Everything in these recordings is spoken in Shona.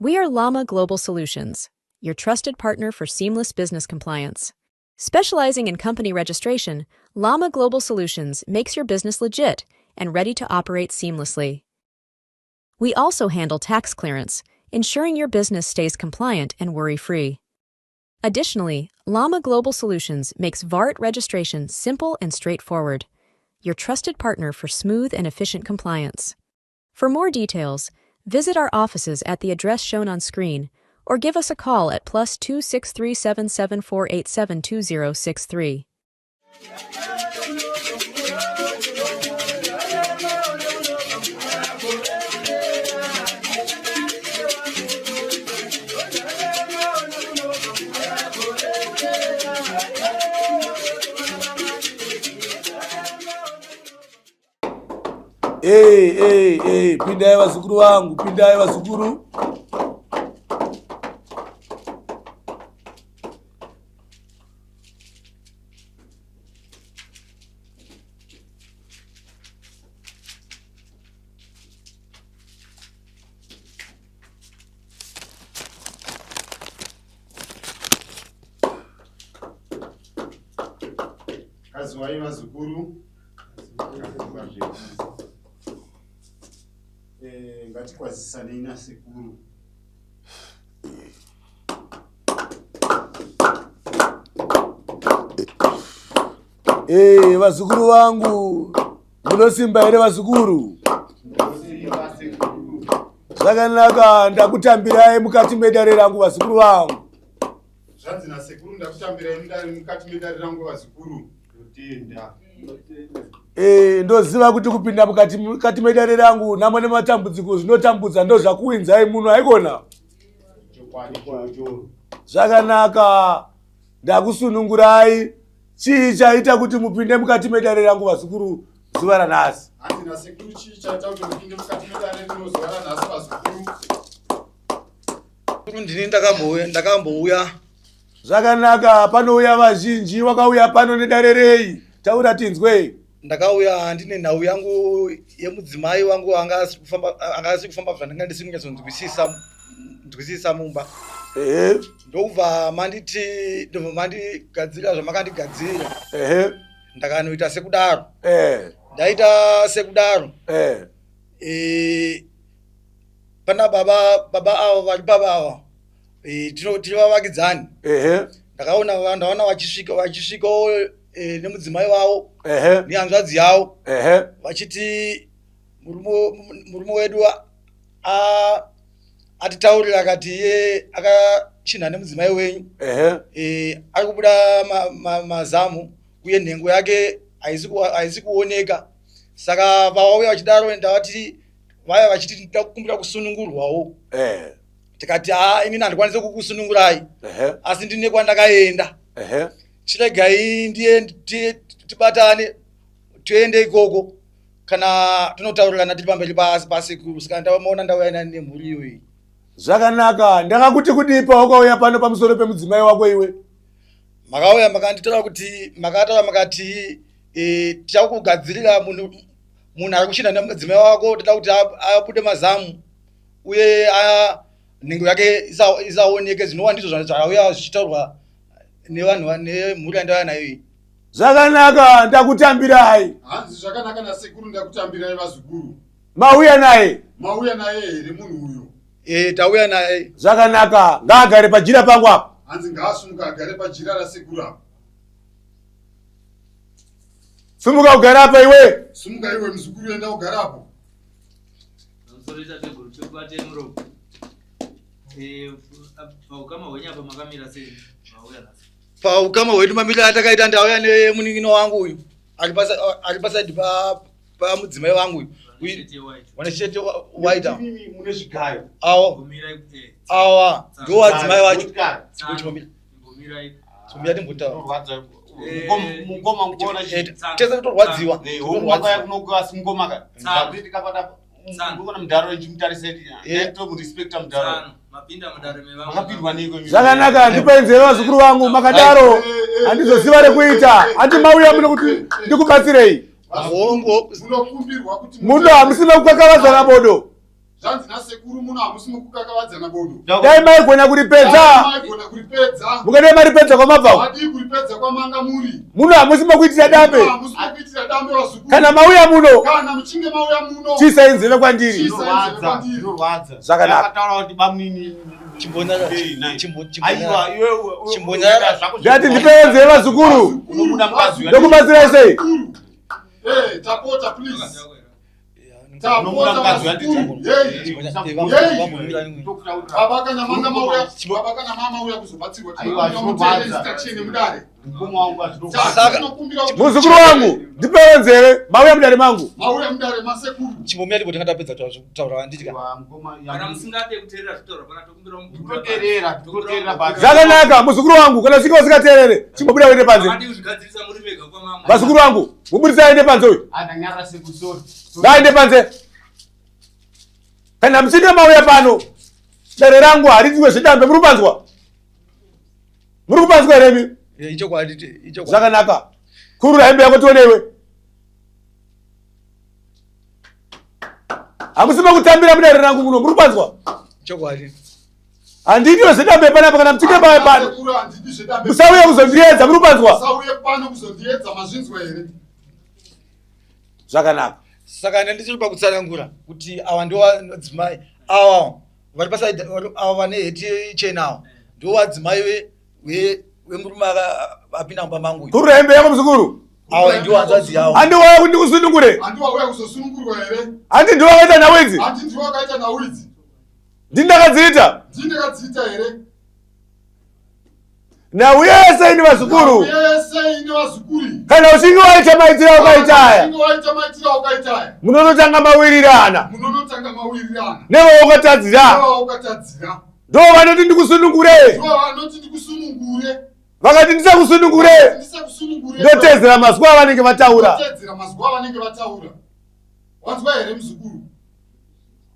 We are Llama Global Solutions, your trusted partner for seamless business compliance. Specializing in company registration, Llama Global Solutions makes your business legit and ready to operate seamlessly. We also handle tax clearance, ensuring your business stays compliant and worry free. Additionally, Llama Global Solutions makes VART registration simple and straightforward, your trusted partner for smooth and efficient compliance. For more details, visit our offices at the address shown on screen or give us a call at plus 263 774872063. Hey, hey, hey, pindai vazukuru vangu, pindai vazukuru. Kaziwai vazukuru. Eh, ngatikwazisanei nasekuru. Hey, vazukuru vangu, munosimba here vazukuru? Ndinosimba sekuru. Zvakanaka, ndakutambirai mukati medare rangu vazukuru vangu. Zvanzi nasekuru ndakutambirai mudare mukati medare rangu vazukuru. Totenda. Eh, ndoziva kuti kupinda mukati mukati medare rangu nhamo nematambudziko zvinotambudza ndozvakuwinzai muno haikona? Chokwadi chocho. Zvakanaka, ndakusunungurai. Chii chaita kuti mupinde mukati medare rangu vazukuru zuva ranhasi? Hanzi nasekuru chii chaita kuti mupinde mukati medare rino zuva ranhasi vazukuru? Sekuru ndini ndakambouya ndakambouya Zvakanaka, panouya vazhinji, wakauya pano nedare rei? Taura tinzwe. Ndakauya ndine nhau yangu yemudzimai wangu anga asiri kufamba anga asiri kufamba zvandanga ndisiri kunyatsonzwisisa nzwisisa mumba. Ehe, Ndokubva manditi ndobva mandigadzirira zvamakandigadzirira. ehe, Ndakanoita sekudaro. eh, Ndaita sekudaro. eh. Eh, pana baba baba avo vari baba ava eh, tino tiri vavakidzani. Ehe, Ndakaona ndaona vachisvika vachisvikawo eh, nemudzimai wavo ehe, nehanzvadzi yavo ehe. vachiti murume murume wedu a- atitaurira akati iye akachinha nemudzimai wenyu Ehe, eh, ari kubuda mazamu uye nhengo yake haisi haisi kuoneka saka vauya vachidaro ndavati vaya vachiti ndinoda kukumbira kusunungurwawo eh, tikati haa inini handikwanisi kukusunungurai ehe, asi ndine kwandakaenda ehe. chiregai ndiye tibatane tiende ikoko kana tinotaurirana tiri pamberi pasekuru saka ndamaona ndauya nani nemhuri iyoyi Zvakanaka, ndakakuti kudii pawakauya pano pamusoro pemudzimai wako iwe? Makauya makanditaura kuti makataura makati e, tichakugadzirira munhu munhu ari kuchinda nemudzimai wako toda kuti abude mazamu uye nhengo yake isaoneke zvinova ndizvo zvauya zvichitaurwa nevanhu nemhuri yandauya nayo iyi Zvakanaka, ndakutambirai. Hanzi zvakanaka nasekuru ndakutambirai vazukuru. Mauya naye? Mauya naye here munhu uyu? Eh, tauya naye. Zvakanaka, ngaagare pajira pangu apa. Hanzi ngaasumuka agare pajira rasekuru apa. Sumuka ugare apa iwe. Sumuka iwe muzukuru enda ugare apo. Pamusoro tateguru tokubate muromo. Eh, paukama hwenyu apa makamira sei? Mauya nhasi. Paukama hwedu mamiriro atakaita ndauya nemunin'ina wangu uyu ari pasaidi pamudzimai wangu uyu Vane white. vane sheti white ava. Imimi mune zvigayo. awo Mbomirai eh, awa ndiwo vadzimai vacho Motikari. tsano. Chimbomira. Mbomirai. chimbomira timbotaura Unorwadza. Eh, Mukoma mukuona chii? Tsano. tese kutorwadziwa Eh, homu wako yakunokuwa asi mukoma ka. Tsano. Ndakuti tikapata Tsano. ndikuona mudharo ichimutarisa iti. Eh. Tokurespecta mudharo. Tsano. Mapinda mudare mevamwe. Makapindwa neiko imi? Zvakanaka, ndipe nzeve vazukuru vangu makadaro. Handizoziva rekuita. Handi mauya muno kuti ndikubatsirei. hongo Munokumbirwa kuti Muno hamusina kukakavadzana bodo. Zvanzi nasekuru muno hamusi mukukakavadzana bodo. Dai maigona kuripedza. Maigona kuripedza. Mukadai maripedza kwamabva. Madii kuripedza kwamanga muri. Muno hamusi makuitira dambe. Hamusi makuitira dambe vazukuru. Kana mauya muno. Kana muchinge mauya muno. Chiisai nzeve kwandiri. Chiisai nzeve Zvinorwadza. Zvakanaka. Akataura kuti bamunini Chimbonyara. Chimbonyara. Chimbonyara. Aiwa iwe Chimbonyara. Ndati ndipewo nzeve vazukuru. Unobuda mukadzi uya. Ndokubatsirai sei? Hey, tapota please. Unobuda Tapota mukadzi uya vazukuru. Hey. Baba kana mama mauya, baba kana mama uya kuzobatsirwa. Aiwa, Tinokumbira muteerere zvinorwadza. instruction yemudare. Mukoma wangu azvinorwadza. Saka- Tinokumbira kuti Muzukuru wangu, ndipewo nzeve. Mauya mudare mangu. Mauya mudare masekuru. Chimbomira ndipo tanga tapedza kutaura handiti ka. Aiwa, mukoma, Kana musingade kuteerera zvitaurwa pana tokumbira Ndinoteerera, ndinoteerera but- Zvakanaka, muzukuru wangu, kana uchinge usikateerere, chimbobuda uende panze. Makadii kuzvigadzirisa muri mega kwamama. Vazukuru vangu, muburitse aende panze uyu. Ah, ndanyarara sekuru, sorry. Ngaende panze. Kana muchinge mauya pano, dare rangu hariitwe zvedambe, muri kupanzwa? Muri kupanzwa here imi? Eh, Ichokwadi ichokwadi. Zvakanaka. Kurura hembe yako tione iwe. Hamusi makutambira mudare rangu muno, muri kupanzwa? Chokwadi. Handiitiwe zvedambe panapa kana muchinge mauya pano. Sekuru handidi zvedambe. Musauye kuzondiedza, muri kupanzwa? Musauye pano kuzondiedza mazvinzwa here? Zvakanaka. Saka ine ndichiri pakutsanangura kuti ava ndiwo vadzimai ava vari pasaidi ava vane heti chena ava ndiwo vadzimai vemurume apinda mumba mangu uyu. Kurura hembe yako muzukuru. Ava ndiwo hanzvadzi yavo. Handi wauya kuti ndikusunungure. Handi wauya kuzosunungurwa here? Handi ndiwe wakaita nhau idzi. Handi ndiwe wakaita nhau idzi. Ndini ndakadziita. Ndini ndakadziita here? Nhau yese ini vazukuru. Nhau yese ini vazukuru. Kana uchinge waita maitiro aukaita aya. Uchinge waita maitiro aukaita aya. Munonotanga mawirirana. Munonotanga mawirirana. Nevaukatadzira. Nevaukatadzira. Ndo vanoti ndikusunungure. Ndo vanoti ndikusunungure. Vakati ndisakusunungure. Ndisakusunungure. Ndotedzera mazwi avanenge vataura. Ndotedzera mazwi avanenge vataura. Wanzwa here muzukuru?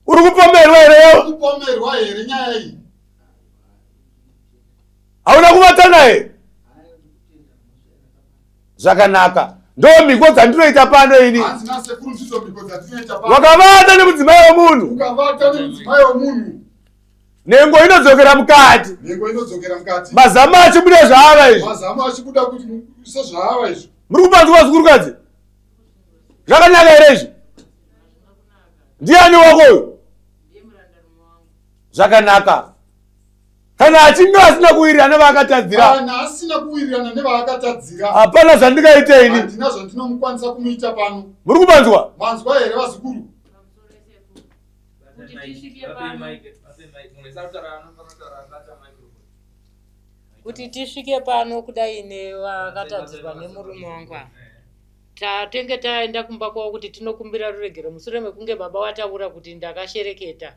Uri kupomerwa here? Uri kupomerwa here nyaya iyi? Hauna kuvata naye? Zvakanaka. Ndo mhiko dzandinoita pano ini. Hanzi nasekuru ndidzo mhiko dzatinoita pano. Wakavata nemudzimai wemunhu. Ukavata nemudzimai wemunhu. Nhengo inodzokera mukati. Nhengo inodzokera mukati. Mazamu achibuda zvaava izvi. Mazamu achibuda kuti sezvaava izvi. Muri kupanzwa vazukurukadzi? Zvakanaka here izvi? Ndiani wako uyu? Zvakanaka. Kana achinge asina kuwirirana nevaakatadzira. Kana asina kuwirirana nevaakatadzira. Hapana zvandingaita ini. Handina zvandinokwanisa kumuita pano. Muri kupanzwa? Manzwa here vazukuru? Kuti tisvike pano. Kuti tisvike pano kudai nevakatadzirwa nemurume wangu ava. Tatenge taenda kumba kwavo kuti tinokumbira ruregero mushure mekunge baba wataura kuti ndakashereketa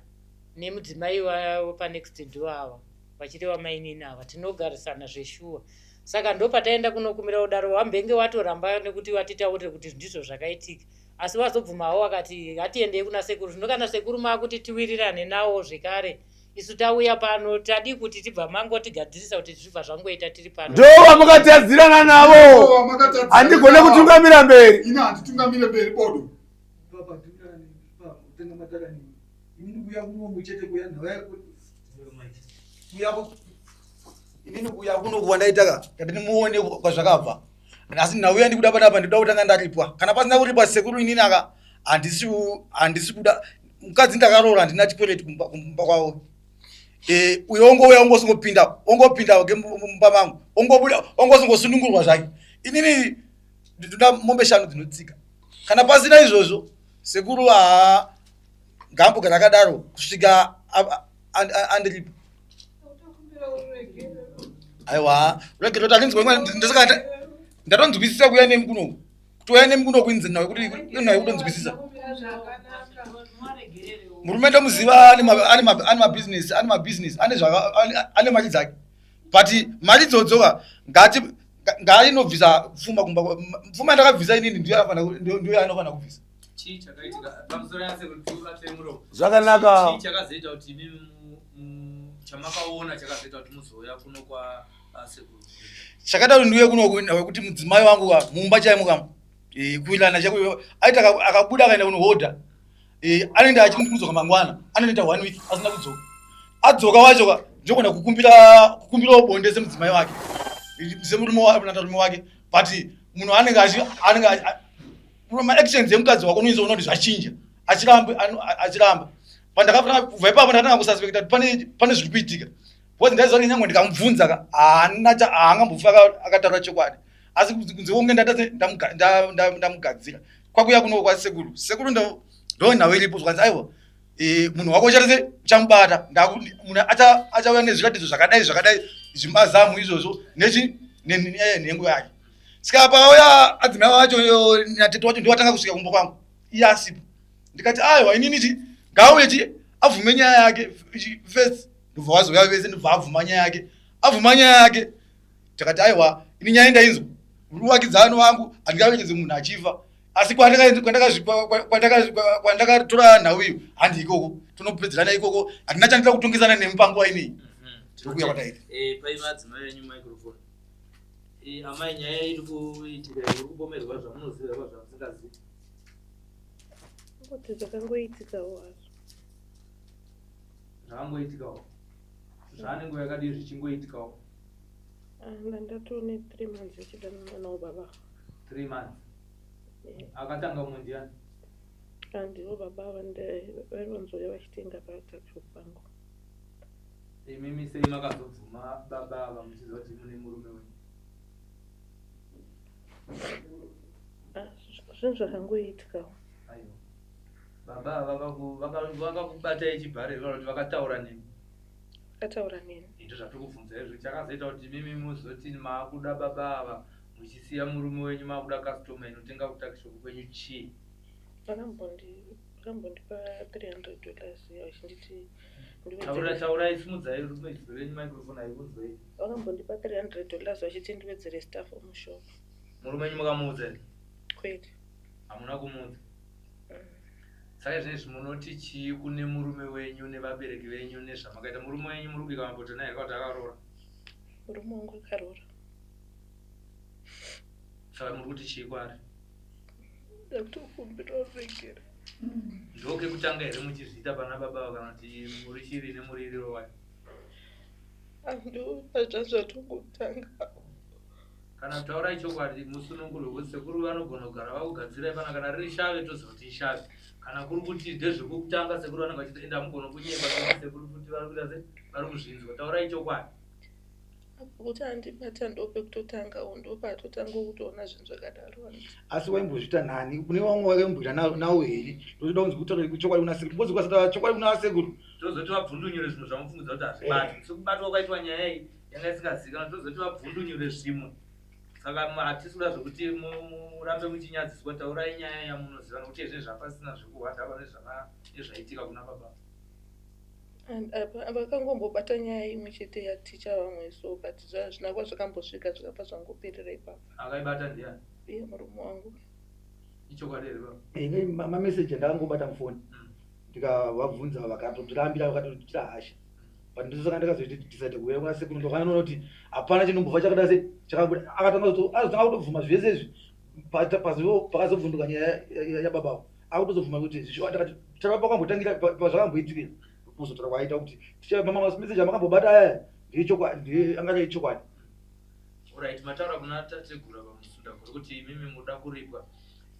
nemudzimai wepanext door ava vachireva mainini ava tinogarisana zveshuwa saka ndopataenda kunokumbira kudaro wambenge watoramba nekuti watitaurire kuti ndizvo zvakaitika asi wazobvumawo wakati ngatiendei kuna sekuru zvino kana sekuru makuti tiwirirane nawo zvekare isu tauya pano tadii kuti tibva mangotigadzirisa kuti zvibva zvangoita tiri pano Ndo vamakatadzirana navo. Handigone kutungamira mberi. Ini handitungamire mberi bodo. Inini kuuya kuno kuwandaita ka kati ndimuone kwazvakabva asi ndauya ndikuda panapa ndikuda kutanga ndaripwa kana pasina kuripwa sekuru inini aka handisi handisi kuda mukadzi ndakaroora handina chikwereti kumba kumba kwavo eh uyo ongouya ongosingopinda ongopinda ke mumba mangu ongobuda ongosingosunungurwa zvake inini ndinoda mombe shanu dzinotsika kana pasina izvozvo sekuru haa ngaambogara akadaro kusvika andiripo aiwa ruregero tarinzwa ndosaka ndatonzwisisa kuuya nemi kunoku kuti uya nemi kunoku inzi nawe kuti nawe kutonzwisisa murume ndomuziva ane mabhizinesi ane mabhizinesi ane zvaka ane mari dzake but mari idzodzo ngati ngaainobvisa pfuma kumba pfuma yandakabvisa inini ndiyo yaanofanira kubvisa Chii chakaitika pamusoro yasekuru muromo? Zvakanaka. Chii chakazoita kuti imimi chamakaona chakazoita kuti muzouya kuno kwa sekuru? Chakaita kuti ndiuye kuno kuti mudzimai wangu mumba chaimo kam eh, kuilana chako aita akabuda akaenda kunohodha. Eh, anoenda achikudzoka mangwana anoenda one week asina kudzoka adzoka wacho ka ndogona kukumbira kukumbirawo bonde semudzimai wake semurume wake wake but munhu anenge anenge maactions emukadzi wako unoinzoona kuti zvachinja achiramba achiramba pandakafana kubva ipapo ndakatanga kususpecta kuti pane pane zviri kuitika because ndaiziva kuti nyangwe ndikamubvunza ka haana haangambofi akataura chokwadi asi kunze kunge ndatate ndamugadzira kwakuya kuno kwasekuru sekuru ndo ndo iripo zvikanzi aiwa e, munhu wako uchatese uchamubata munhu achauya nezviratidzo zvakadai zvakadai zvimazamu izvozvo nechi nenhengo yake saka pauya adzimai wacho natete wacho ndiwatanga kusvika kumba kwangu iye asipo ndikati aiwa inini chi ngauye chi abvume nyaya yake first ndobva wazouya vese ndobva abvuma nyaya yake abvuma nyaya yake takati aiwa ini nyaya ndainzwa uri wangu handingavekedze munhu achifa asi kwandakatora nhau iyo handi ikoko tonopedzerana ikoko handina chandida kutongesana nemupanguva inei mhm. tinokuya kwataita eh, eh, amai nyaya iri kuitika iri kupomerwa zvamunoziva zvamusingazivi Kuti zvakangoitikawo hazvo. Zvakangoitikawo. Zvane nguva yakadii zvichingoitikawo? Ah, ndatone 3 months ndichidanana nawo baba. 3 months. Akatanga mumwe ndiani? Ah, ndivo baba ava vaiwanzouya vachitenga patuckshop pangu. Imimi sei makazobvuma baba ava muchiziva kuti mune murume wenyu? Ah, zvinhu zvakangoitikawo. Aiwa. Baba ava vakakubatai chibhare kana kuti vakataura nemi? Vakataura neni. Ndizvo zvatiri kubvunza izvo. Chakazoita kuti mimi muzoti maakuda baba ava muchisiya murume wenyu maakuda customer inotenga kutakishop kwenyu chii? Vakambondipa 300 dollars vachinditi Taura taurai simudzai rume izwi renyu microphone haikunzwei. Vakambondipa 300 dollars vachiti ndiwedzere staff mushop. Murume wenyu makamuudza here? Kwete. Hamuna kumuudza. Saka izvezvi munoti chii kune murume wenyu nevabereki venyu nezvamakaita? Murume wenyu muri kubika mapoto naye here kuti akaroora? Murume wangu akaroora. Saka muri kuti chii kwaari? Ndakutokumbira uregere. Ndokekutanga here muchizviita pana baba kana kuti muri chiri nemuririro wayo? Ndozvatongotanga. Kana taurai chokwadi musunungurwe kuti sekuru vanogona kugara vakugadzirai pana kana riri shave toziva kuti ishave. Kana kuri kuti ndezvekutanga sekuru vanenge vachiti enda mugona kunyepa nekuti sekuru futi vari kuita se vari kuzvinzwa. Taurai chokwadi. Kuti andibata ndopekutotangawo ndopatotanga kutoona zvinhu zvakadaro. Asi waimbozviita nani? Kune vamwe waimboita nawo here? Ndotoda kunzi kutaura chokwadi kuna sekuru. Because ukasataura chokwadi kuna sekuru. Tozoti vabvundunyure zvinhu zvamufungidza kuti hazvibati. Sekubatwa kwaitwa nyaya iyi yanga isingazivikanwa tozoti vabvundunyure zvimwe saka hatisi kuda zvekuti murambe muchinyadziswa taurai nyaya yamunoziva nokuti izvi zvapasina zvekuhwanda pane nezvaitika kuna baba vakangombobata nyaya imwe chete yaticha vamwe so but zvina kwazvakambosvika zvikabva zvangoperera ipapo akaibata ndiani iye murume wangu ichokwadi here baba mameseji andakangobata mufoni ndikavabvunza vakatotirambira vakatotiitira hasha but ndosaka ndakazoita decide kuuya kuna sekuru ndokanoona kuti hapana chinombova chakada se chakabuda akatanga azotanga kutobvuma zvese izvi pakazobvunduka nyaya yababa akutozobvuma kuti zvishuwa ndakati tava pakambotangira pazvakamboitikira kuzotora kwaita kuti message amakambobata aya ndeechokwadi anga ari echokwadi Right, mataura kuna tategura vamusundagore kuti imimi muda kuripwa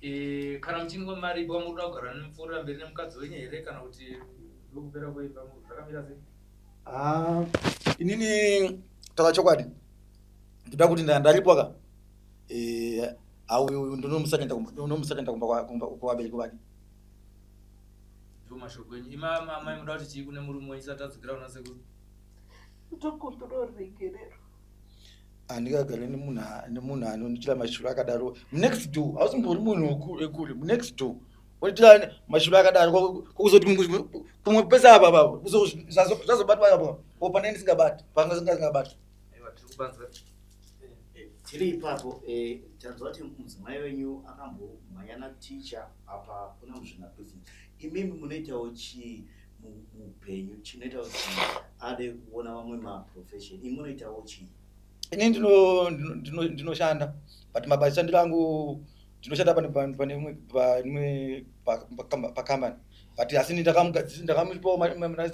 e, kana muchinge maripwa muda kugara nemupfuurira mberi nemukadzi wenyu here kana kuti ndokupera kweimba zvakamira sei ah, inini taura chokwadi ndoda kuti ndaripwa ka eh, au ndonomusakenda kumba kuvabereki vake ndo mashoko enyu ima amai muda kuti chii kune murume wenyu sati adzokera kuna sekuru ndokumbira ruregerero handingagare nemunhu anondiitira mashura akadaro next door hausimbori munhu wekure next door ondiitira mashura akadaro kokuzoti kumwe pese apa apa zvazobatwa apa o pane ndisingabati panga singabati tiri ipapo eh, tanzwa kuti mudzimai wenyu akambomhanya naticha apa kuna muzvinabhizinesi imimi munoitawo chii muupenyu chinoita kuti ade kuona vamwe maprofession imi munoitawo chii ini ndinoshanda but mabasa shandiro angu ndinoshanda pane imwe pakambani. But asi ini ndakamupawo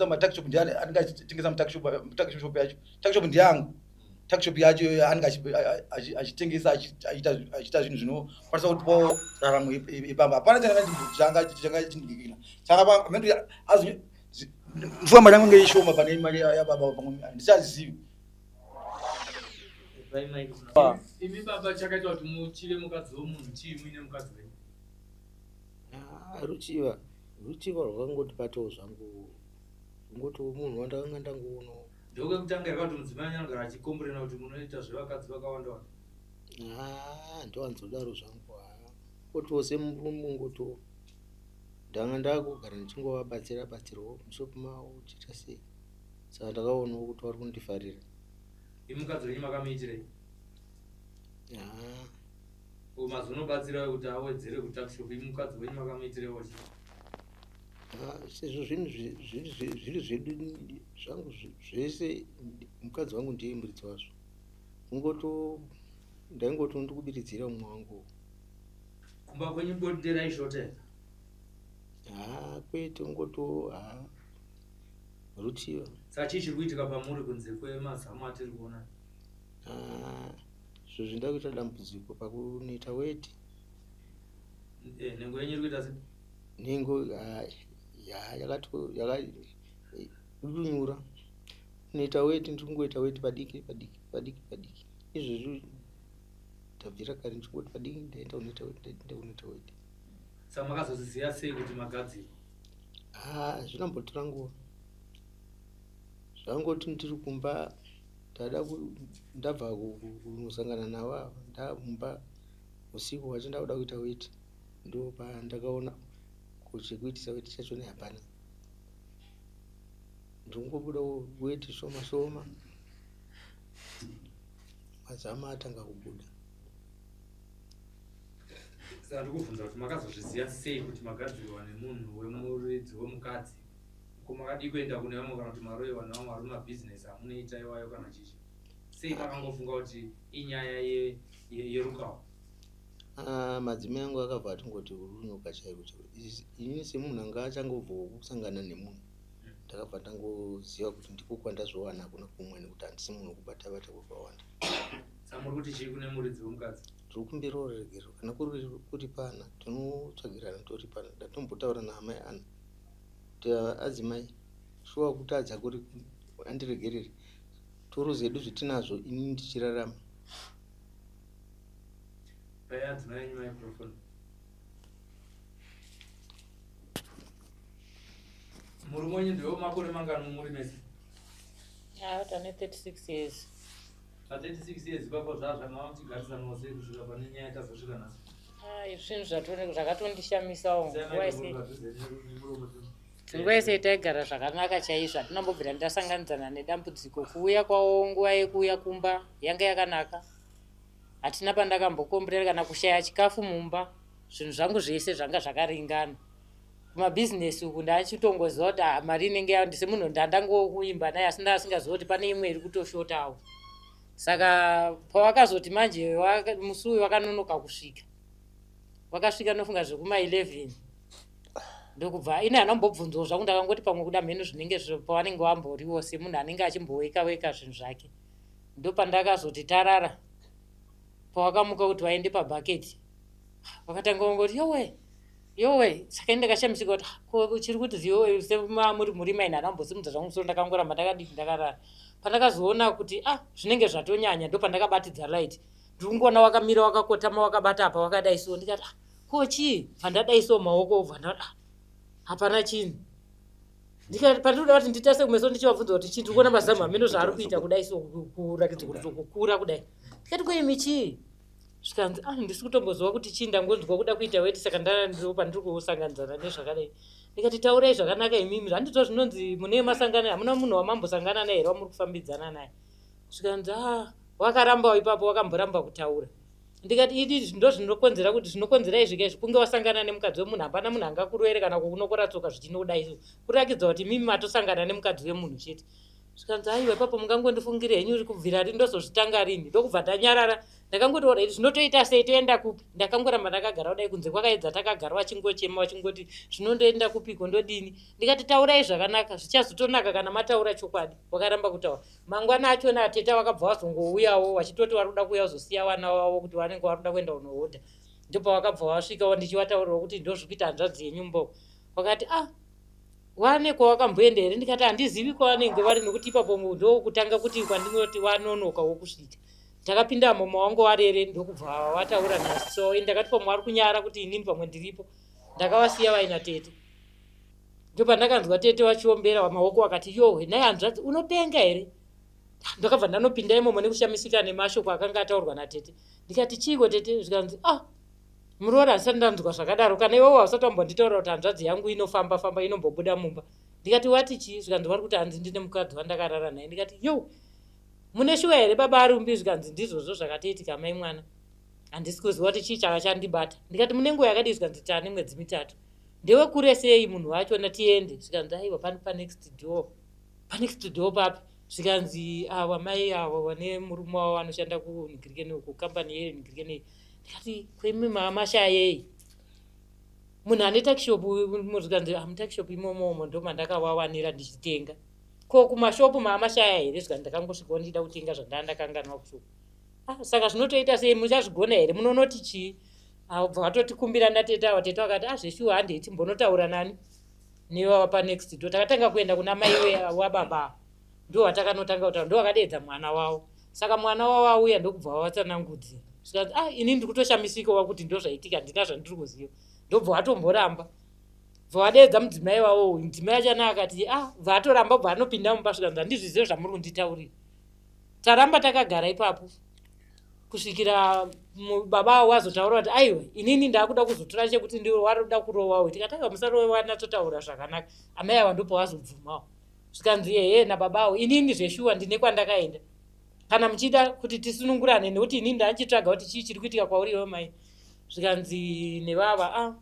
matuckshop, ndiye anenge achitengesa mutuckshop yacho. Tuckshop ndiyangu, tuckshop yacho iyoyo anenge achitengesa, achiita zvinhu zvinokwanisa kutipawo raramo ipamba. Hapana changa changa chindikikina saka mfuka mari yangu inge ishoma pane mari yababa, pamwe handichazivi. Imi baba, chakaita kuti muchive mukadzi womunhu chii muine mukadzi wenyu? Ah, ruchiva, ruchiva rwakangotibatawo zvangu, ngotiwo munhu wandakanga ndangoonawo. Ndokwekutanga here kuti mudzimai wenyu anogara achikomburena kuti munoita zvevakadzi vakawanda wanda? Ah, ndowanzodaro zvangu. Ah, ngotiwo semurume, ngotiwo ndanga ndakugara ndichingovabatsira batsirawo mushopu mavo, chiita sei, saka ndakaonawo kuti vari kundifarira. Imi mukadzi wenyu makamuitirei? Ah. Mazonobatsira kuti awedzere kutuckshop, imi mukadzi wenyu makamuitirewo chii? Ah, sezvo zvinhu zviri zvedu, zvangu zvese, mukadzi wangu ndiye muridzi wazvo. Kungoto ndaingoto ndikubiridzira umwe wangu. Kumba kwenyu bonde raishota here? Ha, kwete, ungoto ha, ruchiva. Saka chii chiri kuitika pamuri kunze kwemazamu atiri kuona? Ah, izvozvi ndakuita dambudziko pakunoita weti. Eh, nhengo yenyu iri kuita sei? Nhengo ya yakati yakadunyura inoita weti, ndiri kungoita weti padiki padiki padiki padiki. Izvezvi ndabvira kare ndichingoti padiki ndaenda kunoita weti, ndaenda kunoita weti. Saka makazozviziva sei kuti magadzirwa? Ah, zvinombotora nguva. Zvangoti ndiri kumba, ndada ndabva kunosangana navo ava, ndamumba usiku hwacho ndakuda kuita weti, ndo pandakaona chekuitisa weti chachona hapana. Ndikungobuda weti shoma shoma, mazama atanga kubuda. Saka ndikubvunza kuti makazozviziva sei kuti magadzirwa nemunhu wemuridzi wemukadzi? Ko makadii kuenda kune vamwe, kana kuti maroyiwa nevamwe vari mumabhizinesi amunoita iwayo kana chichi? Sei makangofunga kuti inyaya yerukawo? Ah, madzimai angu akabva atingoti runyoka chaiko chaiko. Inini semunhu anga achangobvawo kusangana nemunhu, ndakabva ndangoziva kuti ndiko kwandazviwana, hakuna kumwe, nekuti handisi munhu wekubata bata kwakawanda. Saka muri kuti chii kune muridzi wemukadzi? Tiri kukumbirawo ruregerero, kana kuri kuripana tinotsvagirana toripana. Ndatombotaura naamai Ana kuti adzimai shuwa kutadza kuri andiregerere, toruze hedu zvetinazvo, inini ndichirarama. Pai adzimai enyu microphone. Murume wenyu ndewe makore mangani muri mese? Ah, tane 36 years. Pa 36 years ipapo zvazvamava muchigarisanawo sei kusvika pane nyaya tazosvika nhasi? Ah, izvi zvinhu zvakatondishamisawo. Nguva yese, nguva yese taigara zvakanaka chaizvo, hatina mbobvira ndasanganidzana nedambudziko. Kuuya kwavo, nguva yekuuya kumba yanga yakanaka, hatina pandakambokomburera kana kushaya chikafu mumba. Zvinhu zvangu zvese zvanga zvakaringana. Kumabhizinesi uku ndachitongoziva kuti ah, mari inenge yandi, semunhu ndandangokuimba naye, asi ndaasingaziva kuti pane imwe iri kutoshotawo. Saka pawakazoti manje musi uyu wakanonoka kusvika, wakasvika nofunga zvekuma 11, ndokubva ini handambobvunzawo zvangu, ndakangoti pamwe kuda mheno zvinenge pavanenge vamboriwo semunhu anenge achimboweka weka zvinhu zvake. Ndopandakazoti tarara, pawakamuka kuti waende pabhaketi, wakatanga wangoti yowe yowe. Saka ini ndakashamisika kuti ah, ko chiri kuti yowe semamuri murima? Ini handambosimudza zvangu musoro, ndakangoramba ndakadii, ndakarara. Pandakazoona kuti ah, zvinenge zvatonyanya, ndopandakabatidza light, ndiri kungoona wakamira wakakotama, wakabata apa, wakadai so. Ndikati ah, ko chii? Bva so maoko, obva ndati ah, hapana chinhu. Ndikati pandinoda kuti nditase kumeso ndichivabvunza kuti chii, ndiri kuona mazamu hameno zvaari kuita kudai so, kurakidza kuti kukura kudai. Ndikati koimi chii? Zvikanzi ah, ndisi kutomboziva kuti chii, ndangonzwa kuda kuita weti, saka ndandiro pandiri kusanganidzana nezvakadai. Ndikati taurai zvakanaka imimi, handizvo zvinonzi mune masangano, hamuna munhu wamambosangana naye here wamuri kufambidzana naye? Zvikanzi ah, wakarambawo ipapo, wakamboramba kutaura. Ndikati idi ndo zvinokonzera kuti zvinokonzera izvi kaizvi, kunge wasangana nemukadzi wemunhu. Hapana munhu angakurovere kana kukunokora tsoka zvichinodai so, kurakidza kuti mimi matosangana nemukadzi wemunhu chete. Zvikanzi aiwa, ipapo mungangondifungire henyu, kubvira rini, ndozozvitanga rini? Ndokubva ndanyarara. Ndakangoti orit zvinotoita sei toenda kupi? Ndakangoramba ndakagara kudai kunze kwakaedza takagara vachingochema vachingoti zvinondoenda kupiko ndodini? Ndikati taurai zvakanaka zvichazotonaka kana mataura chokwadi. Wakaramba kutaura. Mangwana achona atete vakabva vazongouyawo vachitoti vari kuda kuuya kuzosiya vana vavo kuti vanenge vari kuda kuenda kunohodha. Ndopavakabva vasvika ndichivataurirawo kuti ndozviri kuita hanzvadzi yenyu mbo. Vakati ah wane kwawakamboenda here ndikati handizivi kwavanenge vari nekuti ipapo ndokutanga kuti kwandinoti wanonoka wokusvika takapinda moma wangu warere ndokubva wataura nasu so ndakati pamwe vari kunyara kuti inini pamwe ndiripo ndakavasiya vaina tete ndopandakanzwa tete vachiombera maoko vakati yohwe nhai hanzvadzi unopenga here ndakabva ndanopinda imomo nekushamisika nemashoko akanga ataurwa natete ndikati chiiko tete zvikanzi ah muroora handisati ndanzwa zvakadaro kana iwewo hausati wambonditaurira kuti hanzvadzi yangu inofamba famba inombobuda mumba ndikati wati chii zvikanzi vari kuti hanzi ndine mukadzi wandakarara naye ndikati yo mune shuwa here baba arumbi zvikanzi ndizvozvo zvakatoitika mai mwana handisi kuziva kuti chii chaka chandibata ndikati mune nguva yakadii zvikanzi tane mwedzi mitatu ndewekure sei munhu wacho tiende zvikanzi aiwa pano panext door panext door papi zvikanzi awa mai awa vane murume wavo anoshanda kunigirikeni uku kambani yenigirikeni ndikati kwemi mashayei munhu ane takishop zvikanzi ah, mutakishop imomo umo ndo mandakavawanira ndichitenga ko kumashopu maamashaya here zvikanzi ndakangosvikawo ndichida kutenga zvandaa ndakanganwa kushopu ah, saka zvinotoita sei muchazvigona here munonoti chii ah, bva vatotikumbira natete ava tete vakati ah zveshuwa handei timbonotaura nani nevava panext door takatanga kuenda kuna mai wababa ndo vatakanotanga kutaura ndo vakadeedza mwana wavo saka mwana wavo auya ndokubva vavatsanangudzira zvikanzi ah ini ndiri kutoshamisika wa kuti ndozvaitika handina zvandiri kuziva ndobva vatomboramba bva vadeedza mudzimai wavo uyu mudzimai achana akati ah bva atoramba bva anopinda mumba zvikanzi handizvizive zvamuri kunditaurira taramba takagara ipapo kusvikira baba avo vazotaura kuti aiwa inini ndakuda kuzotora chekuti ndiwe waroda kurowawo tikati aiwa musarowe wanatsotaura zvakanaka amai ava ndopavazobvumawo zvikanzi ehe nababa avo inini zveshuwa ndine kwandakaenda kana muchida kuti tisunungurane nekuti inini ndandichitsvaga kuti chii chiri kuitika kwauri iwe mai zvikanzi nevava a ah,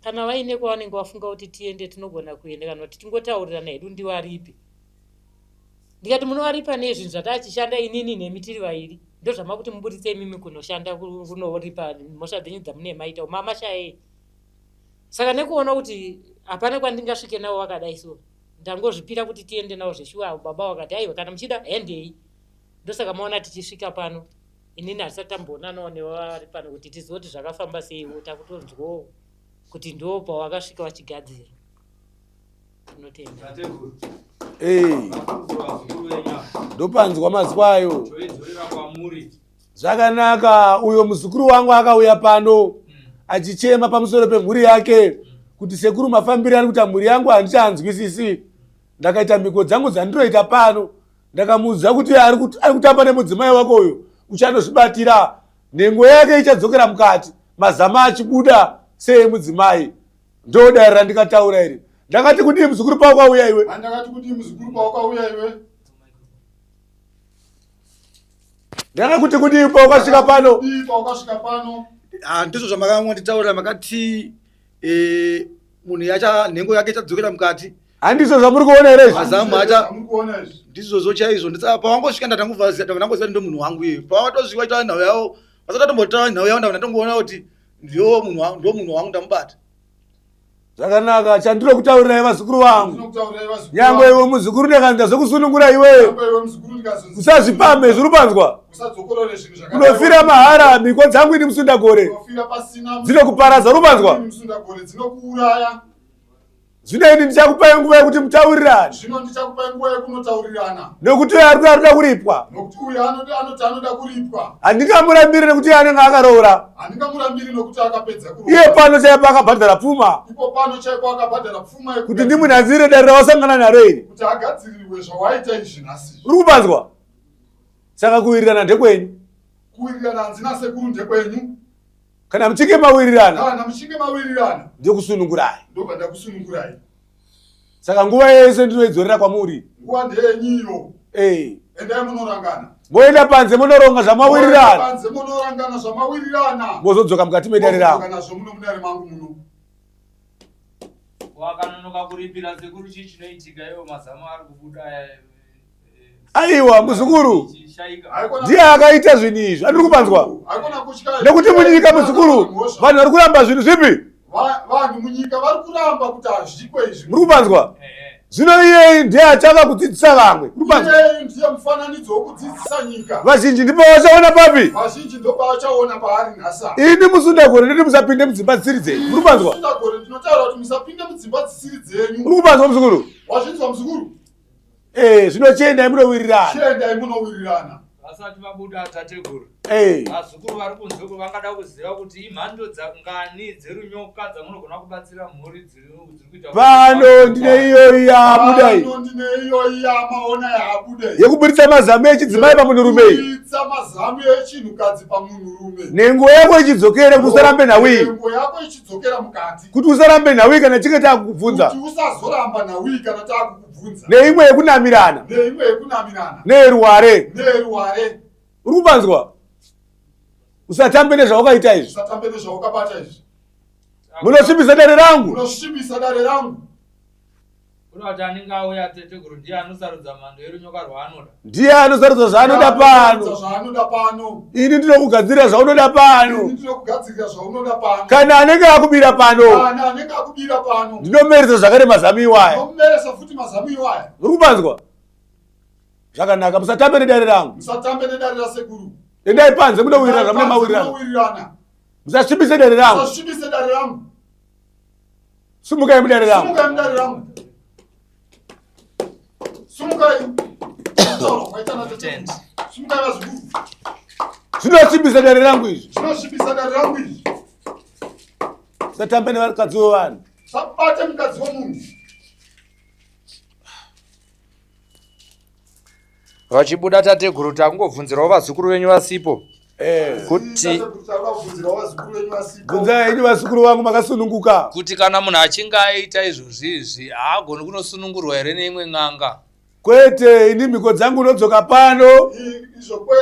kana vaine kwavanenge vafunga kuti tiende tinogona kuenda kana kuti tingotaurirana hedu ndiwaripi ndikati munovaripa nei zvinhu zvatachishanda inini nemi tiri vairi ndozvamakuti muburitse imimi kunoshanda kunoripa mhosva dzenyu dzamune maita mamashayei saka nekuona kuti hapana kwandingasvike navo vakadai so ndangozvipira kuti tiende navo zveshuwa baba vakati aiwa kana muchida hendei ndosaka maona tichisvika pano inini hatisati tamboonanawo nevari pano kuti tizive kuti zvakafamba seiwo takutonzwawo kuti ndo pawakasvika vachigadzira tinotenda ndopanzwa mazwi ayo zvakanaka uyo muzukuru wangu akauya pano mm. achichema pamusoro pemhuri yake mm. kuti sekuru mafambiro ari kuita mhuri yangu handichanzwisisi ndakaita mhiko dzangu dzandinoita pano ndakamuudza kuti ari kutamba nemudzimai wako uyo uchanozvibatira nhengo yake ichadzokera mukati mazama achibuda seemudzimai ndodare randikataura iri ndakati kudii muzukuru pawakauya iwe ndakati kudii muzukuru pawakauya iwe ndakakuti kudii pawakasvika pano pawakasvika pano ah, ndizvo zvamakangonditaurira makati eh, munhu yacha nhengo yake ichadzokera mukati handizvo zvamuri kuona here izvi mazamu acha ndizvozvo chaizvo pawangosvika ndatangoziva kuti ndo munhu wangu iye pawatosvika waitaura nhau yavo vasati vatombotaura nhau yavo ndabva ndatongoona kuti ndiwo munhu wangu ndo munhu wangu ndamubata zvakanaka chandinokutaurirai vazukuru vangu nyangwe iwe muzukuru ndakanzi ndazokusunungura iwe usazvipamhe zviri panzwa unofira mahara mhiko dzangu ini musundagore dzinokuparadza uri panzwa Zvino ini ndichakupai nguva yekuti mutaurirane. Zvino ndichakupai nguva yekunotaurirana. Nekuti uyo ari anoda kuripwa. Nokuti uyo anoti anoda kuripwa. Handingamurambiri nekuti iye anenge akaroora. Handingamurambiri nokuti akapedza kuroora. Iye pano chaipo akabhadhara pfuma. Ipo pano chaipo akabhadhara pfuma yekuti kuti ndimunhadzire dare rawasangana naro iri. Kuti agadzirirwe zvawaita izvi nhasi. Uri kupanzwa? Saka kuwirirana ndekwenyu. Kuwirirana hanzi nasekuru ndekwenyu. Kana muchinge mawirirana. Kana muchinge mawirirana. Ndokusunungurai. Ndobva ndakusunungurai. Saka nguva yese ndinoidzorera kwamuri. Nguva ndeyenyiyo. Eh. Endai munorangana. Moenda panze munoronga zvamawirirana. Panze munorangana zvamawirirana. Mozodzoka mukati medare rangu. Mozodzoka nazvo muno mudare mangu muno. Wakanonoka kuripira sekuru chii chinoitika iwo mazamo ari kubuda aya. Aiwa muzukuru. Ndiye akaita zvinhu izvi. Andiri kupanzwa. Nekuti munyika muzukuru vanhu vari kuramba zvinhu zvipi? Vanhu munyika vari kuramba kuti hazviko izvi. Muri kupanzwa? Zvino iyeyi ndiye achava kudzidzisa vamwe. Muri kupanzwa? Iyeyi ndiye mufananidzo wokudzidzisa nyika. Vazhinji ndipo vachaona papi? Vazhinji ndopavachaona paari nhasi. Ini musundagore ndoti musapinde mudzimba dzisiri dzenyu. Muri kupanzwa? Musundagore ndinotaura kuti musapinde mudzimba dzisiri dzenyu. Muri kupanzwa muzukuru? Wazvinzwa muzukuru? Eh, zvino chiendai munowirirana. Chiendai munowirirana. Vasati vabuda tateguru. Eh. Vazukuru vari kunze uko vangada kuziva kuti imhando dzangani dzerunyoka dzamunogona kubatsira mhuri dziri kuita. Pano ndine iyoyi yabuda iyi. Pano ndine iyoyi yamaona yabuda iyi. Yekuburitsa mazamu echidzimai pamunhurume iyi. Kuburitsa mazamu echinhukadzi pamunhurume. Nhengo yako ichidzokera kuti usarambe nhau iyi. Nhengo yako ichidzokera mukati. Kuti usarambe nhau iyi kana tichinge takukubvunza. Kuti usazoramba nhau iyi kana takukubvunza. Neimwe yekunamirana. Neimwe yekunamirana. Neyeruware. Neyeruware. Uri kupanzwa? Usatambe nezvawakaita izvi. Usatambe nezvawakabata izvi. Munosvibisa dare rangu. Munosvibisa dare rangu. Kuda kuti anenge auya teteguru ndiye anosarudza mhando yerunyoka rwaanoda. Ndiye anosarudza zvaanoda pano. Zvaanoda pano. Ini ndinokugadzirira zvaunoda pano. Ini ndinokugadzirira zvaunoda pano. Kana anenge akubira pano. Kana anenge akubira pano. Ndinomeresa zvakare mazamu iwaya. Ndinomeresa futi mazamu iwaya. Muri kupanzwa? Zvakanaka, musatambe nedare rangu. Musatambe nedare rasekuru. Endai panze munowirirana mune mawirirano. Musasvibise dare rangu. Musasvibise dare rangu. Sumukai mudare rangu. Sumukai mudare rangu. Sumukai. Sumukai vazukuru. Zvinosvibisa dare rangu izvi. Zvinosvibisa dare rangu izvi. Satambe nevakadzi vevanhu. Sabate mukadzi wemunhu. Vachibuda tateguru takungobvunzirawo vazukuru venyu vasipo. Eh. Kuti bvunzai henyu vazukuru vangu makasununguka. Kuti kana munhu achinge aita izvozvi izvi haagoni kunosunungurwa here neimwe n'anga? Kwete, ini mhiko dzangu unodzoka pano.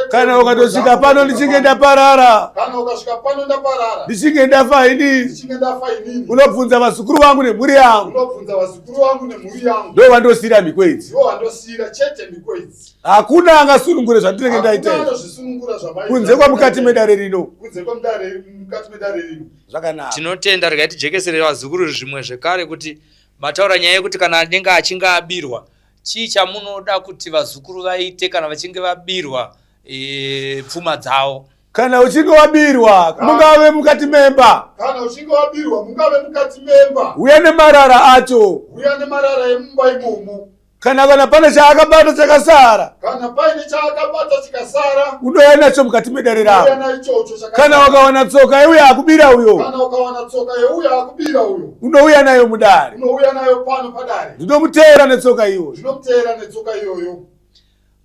Kana ukatosvika pano ndichinge ndaparara. Kana ukasvika pano ndaparara. Ndichinge ndafa ini. Ndichinge ndafa inini. Unobvunza vazukuru vangu nemhuri yangu. Unobvunza vazukuru vangu nemhuri yangu. Ndo vandosiira mhiko idzi. Ndo vandosiira chete mhiko idzi. Hakuna angasunungure zvandinenge ndaita. Hakuna anozvisunungura zvamaita. Kunze kwamukati medare rino. Kunze kwamudare mukati medare rino. Zvakanaka. Tinotenda regai tijekesere vazukuru zvimwe zvekare kuti mataura nyaya yekuti kana anenge achinge abirwa chii chamunoda kuti vazukuru vaite kana vachinge vabirwa e, pfuma dzavo. Kana uchinge wabirwa mungave mukati memba. Kana uchinge wabirwa mungave mukati memba. Uya nemarara acho. Uya nemarara emumba imomo. Kana kana pane chaakabata chakasara. Kana paine chaakabata chikasara. Unouya nacho mukati medare rako. Unouya naichocho chakasara. Kana wakawana tsoka yeuya akubira uyo. Kana ukawana tsoka yeuya akubira uyo. Unouya nayo mudare. Unouya nayo pano padare. Ndinomuteera netsoka iyoyo. Ndinomuteera netsoka iyoyo.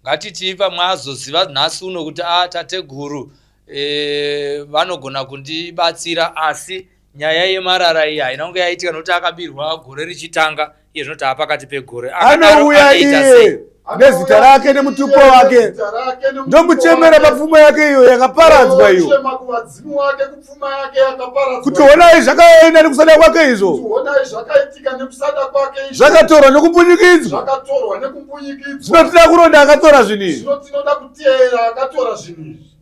Ngatitii pamwe azoziva nhasi uno kuti a tateguru e, vanogona kundibatsira asi nyaya yemarara iyi haina kunge yaitika nokuti akabirwa gore richitanga iye zvino taa pakati pegore anouya iye nezita rake nemutupo wake ndomuchemera papfuma yake iyo yakaparadzwa iyo kuti honai zvakaenda nekusada kwake izvo zvakatorwa nekumbunyikidzwa zvino tinoda kuronda akatora zvinhu izvi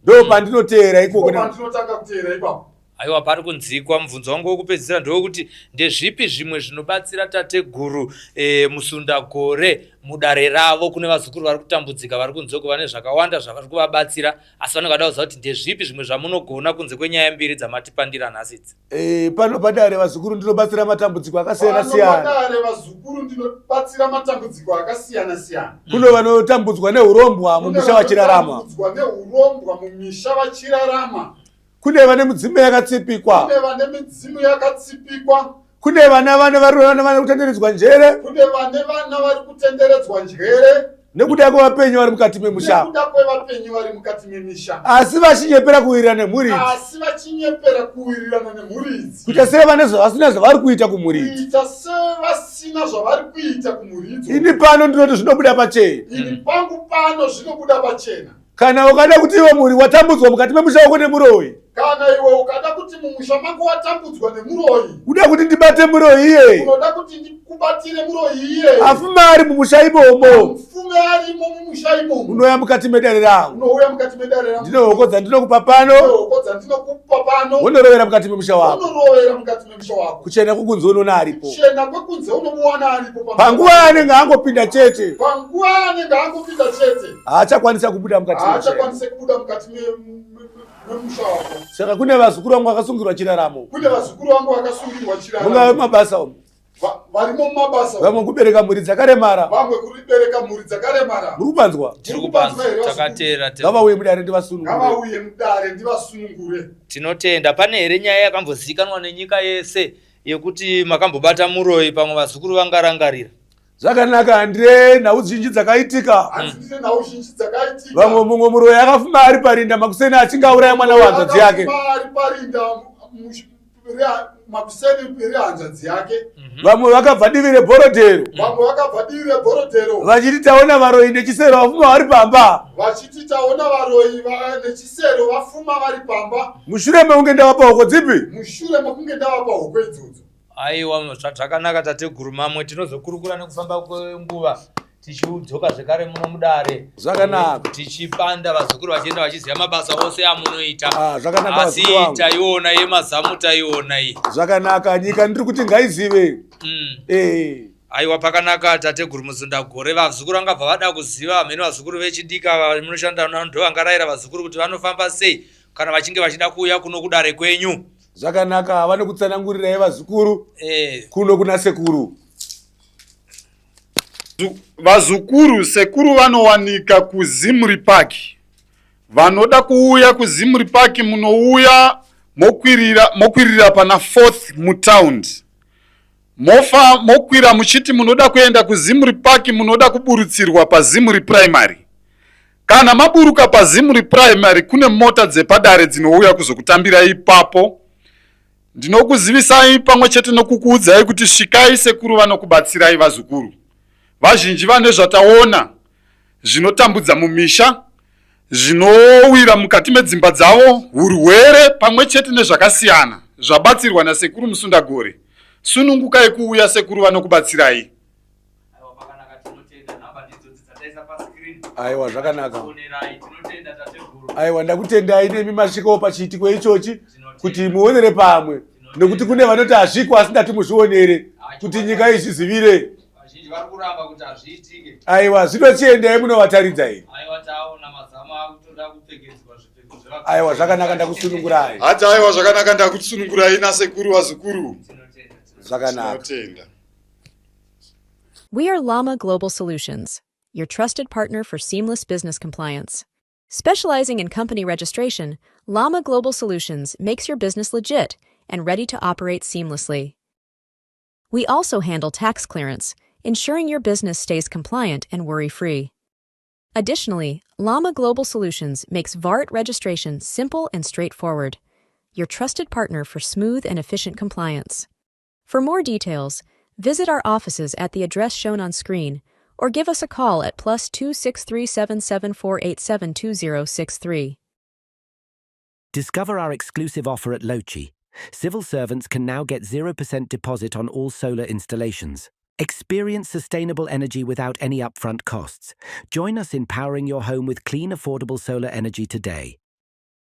ndo pandinoteera ikoko Aiwa pari kunzikwa. Mubvunzo wangu wekupedzisira ndewekuti ndezvipi zvimwe zvinobatsira tateguru e, Musundagore mudare ravo kune vazukuru vari kutambudzika vari kunze uko vane zvakawanda zvavari kuvabatsira asi vanenge vada kuziva kuti ndezvipi zvimwe zvamunogona kunze kwenyaya mbiri dzamatipandira nhasi idzi. E, pano padare vazukuru ndinobatsira matambudziko akasiyana siyana. Padare vazukuru ndinobatsira matambudziko akasiyana siyana. Kuno vanotambudzwa neurombwa mumisha vachirarama. Vanotambudzwa neurombwa mumisha vachirarama. Kune vane mudzimu yakatsipikwa. Kune vane midzimu yakatsipikwa. Kune vana vane vari vana vari kutenderedzwa njere. Kune vane vana vari kutenderedzwa njere. Nekuda kwevapenyu vari mukati memusha. Nekuda kwevapenyu vari mukati memisha. Asi vachinyepera kuwirirana nemhuri idzi. Asi vachinyepera kuwirirana nemhuri idzi. Kuita sevane zvavasina zvavari kuita kumhuri idzi. Kuita sevasina zvavari kuita kumhuri idzi. Ini pano ndinoti zvinobuda pachena. Ini pangu pano zvinobuda pachena. Kana ukada kuti iwe mhuri watambudzwa mukati memusha wako nemuroyi. Kana iwe ukada kuti mumusha mako watambudzwa nemuroyi, Uda kuti ndibate muroyi iye? Unoda kuti ndikubatire muroyi iye? Afuma ari mumusha imomo. Fume arimo mumusha imomo. Unouya mukati medare rangu. Unouya mukati medare rangu. Ndine hoko dzandinokupa pano. Hoko dzandinokupa pano. Wonorovera mukati memusha wako. Wonorovera mukati memusha wako. Kuchena kwekunze unoona aripo. Kuchena kwekunze unomuwana aripo. Panguva yaanenge angopinda chete. Panguva yaanenge angopinda chete. Haachakwanisa kubuda mukati. Haachakwanisa kubuda mukati memusha wako. Saka kune vazukuru vangu vakasungirwa chiraramo. Kune vazukuru vangu vakasungirwa chiraramo. Mungave mabasa umu. Varimo mumabasa. Vamwe kubereka mhuri dzakaremara. Vamwe kubereka mhuri dzakaremara. Muri kupanzwa? Tiri kupanzwa, takateera. Ngavauye mudare ndivasunungure. Ngavauye mudare ndivasunungure. Tinotenda. Pane here nyaya yakambozivikanwa nenyika yese yekuti makambobata muroyi pamwe vazukuru vangarangarira? Zvakanaka, handire nhau zhinji dzakaitika. Handine nhau zhinji dzakaitika. Vamwe mumwe muroyi akafuma ari parinda makuseni achinge auraya mwana wehanzvadzi yake. Ari parinda makuseni rehanzvadzi yake. Vamwe vakabva divi rebhorodhero. Vamwe vakabva divi rebhorodhero. Vachiti taona varoyi nechisero vafuma vari pamba. Vachiti taona varoyi nechisero vafuma vari pamba. Mushure mekunge ndavapa hoko dzipi? Mushure mekunge ndavapa hoko idzodzo. Aiwa, zvakanaka tateguru, mamwe tinozokurukura nekufamba kwenguva tichidzoka zvekare muno mudare. Zvakanaka. Tichipanda vazukuru vachienda vachiziva mabasa ose amunoita. Ah, zvakanaka asi vazukuru vangu. Taiona yemazamu, taiona iyi. Zvakanaka, nyika ndiri kuti ngaizive. Eh. Aiwa, pakanaka tateguru Muzundagore. Vazukuru vangabva vada kuziva hamene, vazukuru vechidika vamunoshanda navo ndo vangarayira vazukuru kuti vanofamba sei kana vachinge vachida kuuya kuno kudare kwenyu. Zvakanaka, vanokutsanangurirai vazukuru kuno kuna sekuru. Vazukuru, sekuru vanowanika kuZimri Park. Vanoda kuuya kuZimri Park munouya mokwirira pana 4th mutaundi, mofa mokwira muchiti munoda kuenda kuZimri Park, munoda kuburutsirwa paZimri Primary. Kana maburuka paZimri Primary, kune mota dzepadare dzinouya kuzokutambira ipapo. Ndinokuzivisai pamwe chete nokukuudzai kuti svikai, sekuru vanokubatsirai. Vazukuru vazhinji vane zvataona zvinotambudza mumisha, zvinowira mukati medzimba dzavo, urwere pamwe chete nezvakasiyana, zvabatsirwa nasekuru Musundagore. Sunungukai kuuya, sekuru vanokubatsirai. Aiwa, pakanaka, tinotenda. Nhamba ndidzodzi dzataisa pascreen. Aiwa, zvakanaka. Onerai, tinotenda tateguru. Aiwa, ndakutendai nemi masvikawo pachiitiko ichochi kuti muonere pamwe, nekuti kune vanoti hazviko, asi ndati muzvionere kuti nyika izvizivire. Vazhinji vari kuramba kuti hazviitike. Aiwa, zvinochiendai munovataridza iyi. Aiwa, taona mazamu akutoda kupfekedzwa zvipfeko zveva. Aiwa, zvakanaka, ndakusunungurai. Hati aiwa, zvakanaka, ndakusunungurai nasekuru, vazukuru. Zvakanaka. Tinotenda. We are Llama Global Solutions, your trusted partner for seamless business compliance. Specializing in company registration, Llama Global Solutions makes your business legit and ready to operate seamlessly. We also handle tax clearance, ensuring your business stays compliant and worry free. Additionally, Llama Global Solutions makes VART registration simple and straightforward, your trusted partner for smooth and efficient compliance. For more details, visit our offices at the address shown on screen or give us a call at +263 77 487 2063. Discover our exclusive offer at Lochi. Civil servants can now get 0% deposit on all solar installations. Experience sustainable energy without any upfront costs. Join us in powering your home with clean, affordable solar energy today.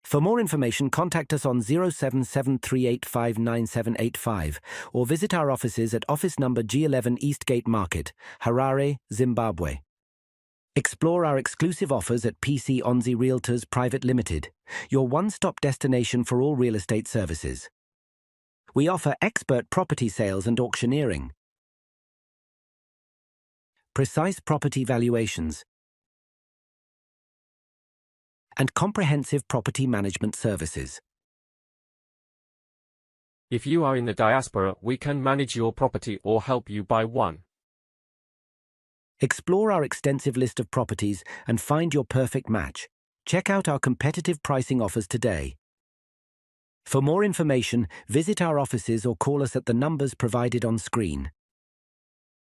For more information, contact us on 0773859785 or visit our offices at office number G11 Eastgate Market, Harare, Zimbabwe. Explore our exclusive offers at PC Onzi Realtors Private Limited, your one stop destination for all real estate services. We offer expert property sales and auctioneering, precise property valuations, and comprehensive property management services. If you are in the diaspora, we can manage your property or help you buy one. Explore our extensive list of properties and find your perfect match. Check out our competitive pricing offers today. For more information, visit our offices or call us at the numbers provided on screen.